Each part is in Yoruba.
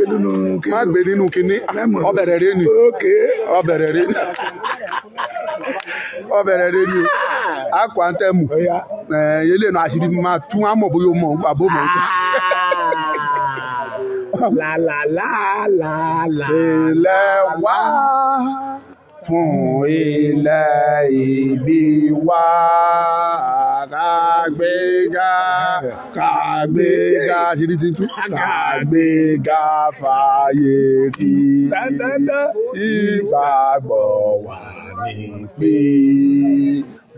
gbé nínú kíní. Má gbé nínú kíní. Ọbẹ̀rẹ̀ rẹ ni. Ọbẹ̀rẹ̀ rẹ ni. Ọbẹ̀rẹ̀ rẹ ni o. Akọ àǹtẹ̀mù. Ilé ìnà àṣírí máa tún àmọ̀ bóyá o mọ̀ àbó mọ̀. La la la la la. Ilẹ̀ wa fún ilẹ̀ ìbí wa, kàgbéga kàgbéga àṣírí tuntun kàgbéga fàyè rí ìgbàgbọ́ wa ní pé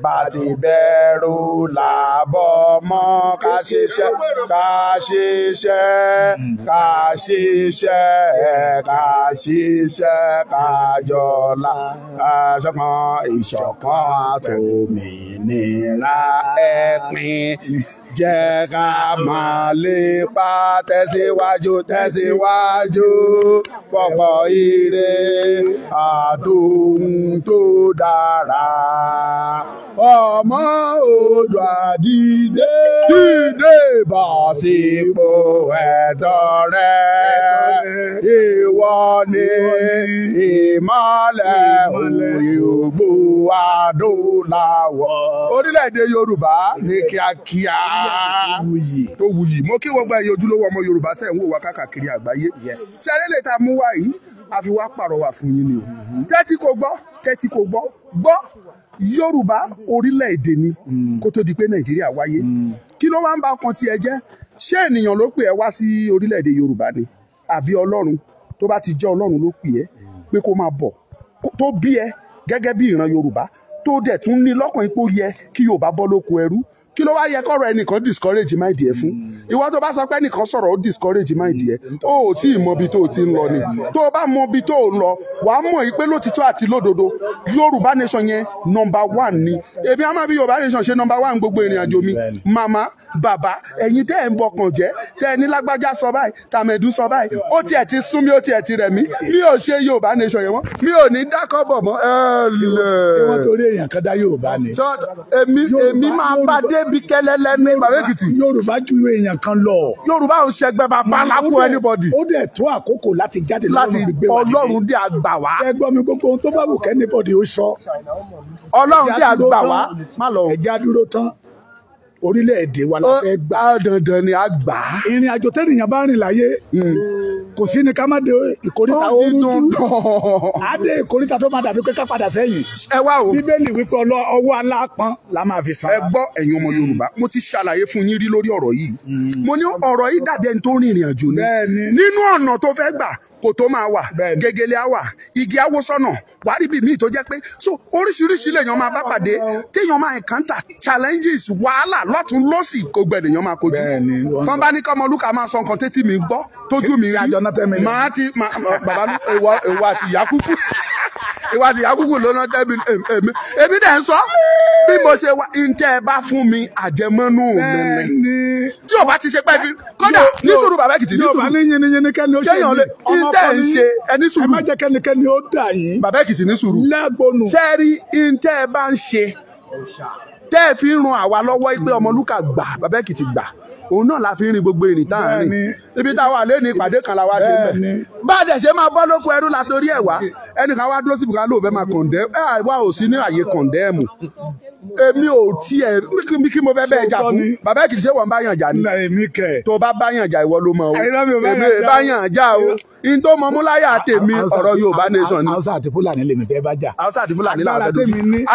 bá ti bẹ̀rù làbọ̀ mọ́ ká ṣiṣẹ́ ká ṣiṣẹ́ ká ṣiṣẹ́ ká ṣiṣẹ́ ká jọlá ká ṣọ̀kan ìṣọ̀kan àtòmìnira ẹ̀pin jẹ́ ká máa lépa tẹ̀síwájú tẹ̀síwájú fọ̀pọ̀ ire àtòhun tó dára. Ọmọ Oòduà dìde dìde bọ̀ sípò ẹ̀tọ́ rẹ. Ìwọ ni ìmọ́lẹ̀ òyìnbó adúláwọ̀. Orílẹ̀-èdè Yorùbá ní kíákíá tó wuyì. Mo kí gbogbo ẹ̀yin ojúlówó ọmọ Yorùbá tẹ̀ ń wò wá káàkiri àgbáyé. Ṣeré lè ta mú wá yìí, a fi wá pàrọwà fún yín ni o. Tẹ́tí kò gbọ́, tẹ́tí kò gbọ́, gbọ́. Yorùbá orílẹ̀-èdè ni kó tó di pé Nàìjíríà wáyé. Kí ló wá ń bá ọkàn tiẹ̀ jẹ́? Ṣé ènìyàn ló pè ẹ́ wá sí orílẹ̀-èdè Yorùbá ni? Àbí Ọlọ́run? Tó bá ti jẹ́ Ọlọ́run ló pè ẹ́ pé kó máa bọ̀, tó bí ẹ gẹ́gẹ́ bí ìran Yorùbá, tó dẹ̀ tún ní lọ́kàn ipò yẹ kí Yorùbá bọ́ lóko ẹrú. Kí ló wá yẹ kọ́rọ̀ ẹnìkan discourage mind ẹ fún? Ìwọ tó bá sọ pé ẹnìkan sọ̀rọ̀ ó discourage mind ẹ, ó ò tí ì mọ ibi tó o ti ń lọ ni. Tó o bá mọ ibi tó o ń lọ, wàá mọ̀ yìí pé lótìtọ́ àti lódodo Yorùbá nation yẹn number one ni. Èmi á máa bí Yorùbá nation ṣe number one gbogbo ìrìn àjò mi. Màmá, bàbá, ẹ̀yin tẹ́ ẹ̀ ń bọkàn jẹ́, tẹ́ ẹ ní lágbájá sọ báyìí, tàmẹ̀dú sọ báyìí, ó tiẹ̀ ti sún mi, ó tiẹ̀ ti rẹ̀ mí, mi ò ṣe Yorùbá nation yẹn mọ́, mi ò ní dákọ́bọ̀ mọ́. Ẹ lẹ̀. Ṣé wọ́n torí èèyàn kan dá Yorùbá ni? Èmi máa bá dé bí kẹlẹlẹ ní Bàbá Èkìtì. Yorùbá ju èèyàn kan lọ. Yorùbá ò ṣẹgbẹ́ bàbá lápò anybody. Ó dẹ̀ tó àkókò láti jáde láti Ọlọ́run dé àgbà wá. Ṣé gbọ́ mi, gbogbo ohun tó bá wù kẹ́nìbọ̀dì ó sọ. Ọlọ́run dé àgbà wá. Má lọ. Ẹja dúró tán. Orílẹ̀-èdè wa la fẹ́ gbà. Dandan ni a gbà. Ìrìn àjò tẹ́nìyàn bá rìn láyé. Kò sí ni ká má de ìkóríta oorun dùn. Á dé ìkóríta tó máa dàbí pé ká padà sẹ́yìn. Ẹ wá o. Bíbélì wípé ọwọ́ alápọ̀n la máa fi san. Ẹ gbọ́ ẹ̀yin ọmọ Yorùbá, mo ti ṣàlàyé fún yín rí lórí ọ̀rọ̀ yìí. Mo ní ọ̀rọ̀ yìí dàbí ẹni tó rìn ìrìn àjò ni. Nínú ọ̀nà tó fẹ́ gbà, kòtò máa wà, gègèlè á wà, igi á wó sọ́nà, wàá rí bí míì tó jẹ́ pé so oríṣiríṣi lèèyàn máa bá pàdé, téèyàn máa encounter challenges, wàhálà lọ́tún lọ́sì gbogbo ènìyàn máa kojú. Tán bá ní kọ́mọlúkà máa sọ nǹkan tétí mi gbọ́, tójú mi rí. Màá ti bàbá ìwọ àti ìyá kúkú ìwọ àti ìyá kúkú ló ná tẹ́bi èmi èmi dẹ̀ ń sọ bí mo ṣe wá ntẹ́ ẹ bá fún mi àjẹmọ́nú mi ni tí o bá ti ṣe pẹ́ fi kódà ní sùúrù Bàbá Èkìtì ní sùúrù Yorùbá ní yínníyínní kẹ́ni ó ṣe ní ntẹ́ ń ṣe ẹni sùúrù ẹ má jẹ́ kẹ́nikẹ́ni ó dà yín. Bàbá Èkìtì ní sùúrù lágbónú. Sẹ́ẹ̀rí ntẹ́ ẹ bá ń ṣe tẹ́ ẹ fi ń ran àwa lọ́wọ́ pé Ọmọlúkà gbà Bàbá Èkìtì gbà òun náà la fi ń rin gbogbo ìrìn tá à ń rìn ibi tá a wà lé ní ìpàdé kan la wá ṣe bẹ́ẹ̀ bá a dẹ̀ ṣe máa bọ́ lóko ẹrú la torí ẹ̀ wá ẹnìkan wá dúró síbi kan lóò fẹ́ máa kọ̀ǹdẹ́ ẹ̀ wá ò sí ní àyè kọ̀ǹdẹ́ẹ̀mù èmi ò tiẹ̀ kí mo fẹ́ bẹ́ẹ̀ jà fún Bàbá Èkìtì ṣé wọ́n bá yàn jà ni tó bá bá yàn jà ìwọ ló mọ̀ o èmi bá yàn jà o in tó mọ múláyà tèmi ọ̀rọ̀ Yorùbá nation ni. Hausa àti Fúlàní lèmi fẹ́ bá jà. Hausa àti Fúlàní làwọn fẹ́ dojú.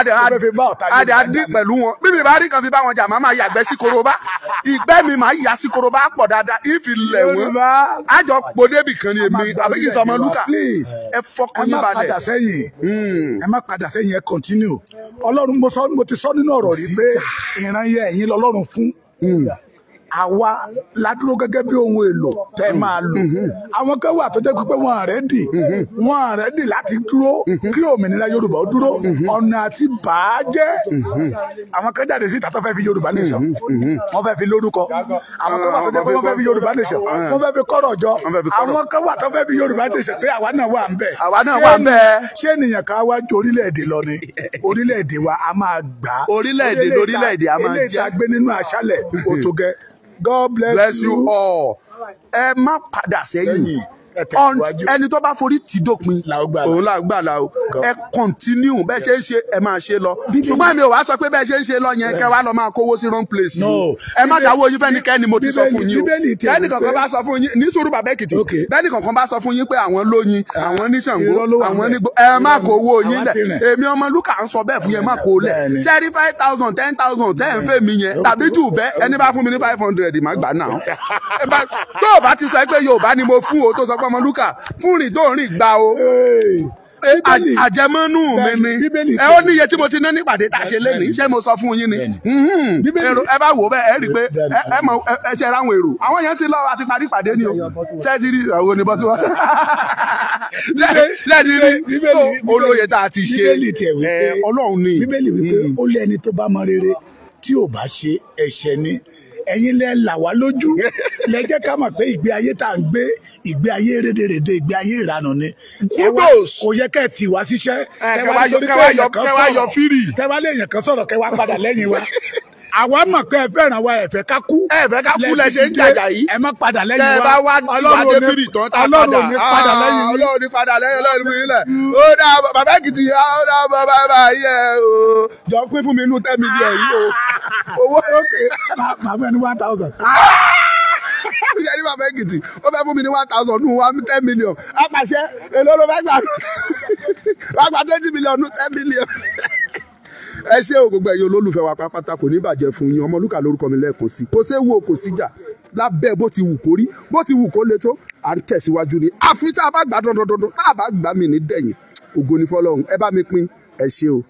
Adé adé pẹ̀lú wọn bí mi bá rí kan fi bá wọn jà máa yàgbẹ́ sí korobá ìgbẹ́ mi máa yà sí korobá pọ̀ dáadáa ìfi lẹ̀ wọ́n àjọ pòdébì kan ni èmi àbí kì í sọ Ọmọlúkà ẹ fọkàn yín balẹ̀. Ẹ má padà sẹ́yìn ẹ má padà sẹ́yìn ẹ continue Ọlọ́run mo ti sọ nínú ọ̀rọ̀ rí pé ìran yẹ ẹ̀yin lọ́lọ́run fún àwa la dúró gẹ́gẹ́ bí ohun èlò tẹ́ máa lò. Àwọn kan wà tó jẹ́ pé wọ́n rẹ́dì wọ́n rẹ́dì láti dúró kí òmìnira Yorùbá ó dúró ọ̀nà àti bàájẹ́. Àwọn kan jáde síta tó fẹ́ fi Yorùbá nation wọ́n fẹ́ fi lórúkọ. Àwọn kan wà tó jẹ́ pé wọ́n fẹ́ fi Yorùbá nation wọ́n fẹ́ fi kọ́rọ̀ jọ. Àwọn kan wà tó fẹ́ fi Yorùbá nation pé àwa náà wà ń bẹ̀. Àwa náà wà ń bẹ̀. Ṣé ènìyàn kan wá ju orílẹ̀-èdè lọ ni? Orílẹ̀-èdè wa a máa gbà. Orílẹ̀-èdè lórílẹ̀-èdè a máa jẹ́. Ilé ìta gbé nínú aṣálẹ̀ òtògẹ́. God bless you all. Ẹ má padà sẹ́yìn. Ẹni tó bá forí tì dópin òun là gbà là o. Ẹ continue bẹ́ẹ̀ ṣe ń ṣe, ẹ máa ṣe lọ. Ṣùgbọ́n mi ò wá sọ pé bẹ́ẹ̀ ṣe ń ṣe lọ yẹn kẹ́ wá lọ máa kówó sí wrong place. Ẹ má dáwọ́ yín fẹ́nikẹ́ni, mo ti sọ fún yín o. Bẹ́ẹ̀ni kankan bá sọ fún yín ní sùúrù bàbá Èkìtì, bẹ́ẹ̀ni kankan bá sọ fún yín pé àwọn lóyin, àwọn ní Ṣàngó, àwọn ní ẹ má kó owó yín lẹ̀. Èmi Ọmọlúkà ń sọ bẹ́ẹ̀ fún yẹn, má kó lẹ̀. Ṣẹ́rí 5,000 10,000 tẹ́ ń fẹ́ mi yẹn tàbí jù bẹ́ẹ̀, ẹni bá fún mi ní 500 má gbà náà. Tó o bá ti sọ pé Yorùbá ni mo fún o, tó sọ pé Ọmọlúkà fún rìn tó rìn gbà o, àjẹmọ́nú mi ni. Ẹ ó níye tí mo ti ná nípàdé tá a ṣe lénìí, ṣé mo sọ fún yín ni? Ẹ bá wò bẹ́ẹ̀, ẹ rí i pé ẹ mọ ẹ ṣe ráwọn èrò àwọn yẹn ti lọ àti parí ìpàdé ni o. Ṣé ti rí àwọn oníbọn tí wọ́n lẹ́ẹ̀dí rí olóye tá a ti ṣe Ọlọ́run ni. Bíbélì wípé ó lé ẹni tó bá mọ rere tí ò bá ṣe ẹ̀ṣẹ̀ ni. Ẹ̀yin lẹ là wá lójú, lẹ jẹ́ ká mọ̀ pé ìgbé ayé tá à ń gbé, ìgbé ayé rédèrèdè, ìgbé ayé ìranù ni. Kò yẹ kẹ́ ẹ̀ tì wá síṣẹ́, kẹ́ wá lé èèyàn kan sọ̀rọ̀, kẹ́ wá padà lẹ́yìn wa. Àwa mọ̀ pé ẹ fẹ́ràn wa, ẹ fẹ́ ká kú. Ẹ fẹ́ ká kú lẹ ṣe ń jàjà yìí. Ẹ má padà lẹ́yìn wa. Tẹ bá wá tiwa dé fìrì tán tá a padà. Ọlọ́run ní padà lẹ́yìn yín. Ọlọ́run ní padà lẹ́yìn, Ọlọ́run ní ilẹ̀. Ó dá bàbá Èkìtì, ó dá bàbá yẹ o. Jọ pín fún mi inú 10 million yìí o. Owó. Màá fún ẹ ní 1,000. Ṣé ní bàbá Èkìtì, ó fẹ́ fún mi ní 1,000 nù 10 million. Apàṣẹ, èló ló fẹ́ gbà nù? Wàá gba 20 million nù 10 million. Ẹ ṣé o gbogbo ẹ̀yin olólùfẹ́ wa pátápátá, kò ní bàjẹ́ fún yín. Ọmọlúkà lórúkọ mi lẹ́ẹ̀kan sí. Kò séwu o, kò síjà lábẹ́ bó ti wù kó rí, bó ti wù kó le tó, à ń tẹ̀síwájú ni. Àfi tá a bá gbà dandandandan, tá a bá gbà mí ní dẹ̀yìn. Ògo ni f'Ọlọ́run. Ẹ bá mi pín. Ẹ ṣé o.